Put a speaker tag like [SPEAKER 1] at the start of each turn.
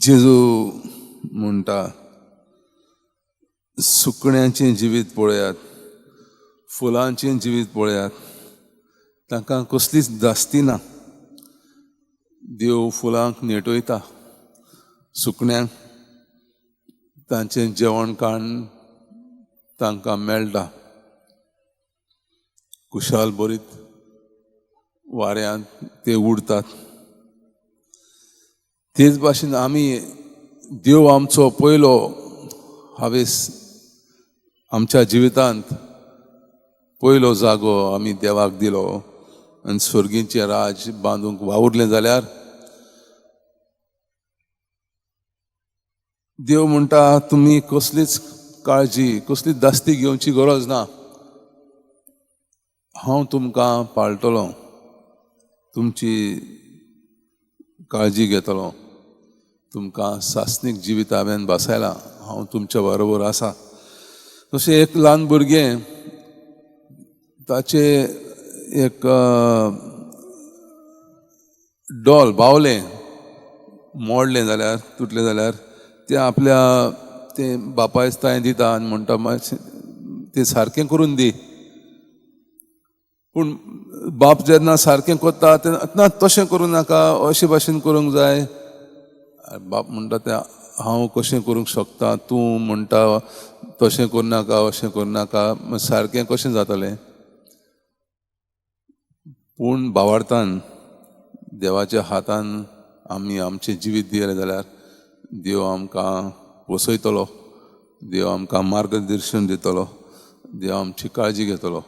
[SPEAKER 1] जेजू म्हणटा, सुकण्यांचें जिवीत पळयात, फुलांचें जिवीत पळयात, तांकां कसलीच धास्ती ना. देव फुलांक नेटयता, सुकण्यांक तांचें जेवण खाण तांकां मेळटा. कुशाल बरीत वाऱ्यांत ते उडतात. तेच भाशेन आमी देव आमचो पयलो हावेस आमच्या जिवितांत पयलो जागो आमी देवाक दिलो आनी स्वर्गीचें राज बांदूंक वावुरलें जाल्यार देव म्हणटा तुमी कसलीच काळजी, कसलीच धास्ती घेवची गरज ना. हांव तुमकां पाळटलो, तुमची काळजी घेतलो, तुमकां सासणीक जिवीत हांवें बसयलां, हांव तुमच्या बरोबर आसा. तशें एक ल्हान भुरगें ताचे एक डॉल बावलें मोडलें जाल्यार, तुटलें जाल्यार तें आपल्या तें बापायस तांय दिता आनी म्हणटा मातशें तें सारकें करून दी. पूण बाप जेन्ना सारकें करता तेन्ना ना तशें करूं नाका, अशे भाशेन करूंक जाय. बाप म्हणटा तें हांव कशें करूंक शकता, तूं म्हणटा तशें करूं नाका, अशें करूं नाका, सारकें कशें जातलें? पूण भावार्थान देवाच्या हातान आमी आमचें जिवीत दिलें जाल्यार देव आमकां पोसयतलो, देव आमकां मार्गदर्शन दितलो, देव आमची काळजी घेतलो.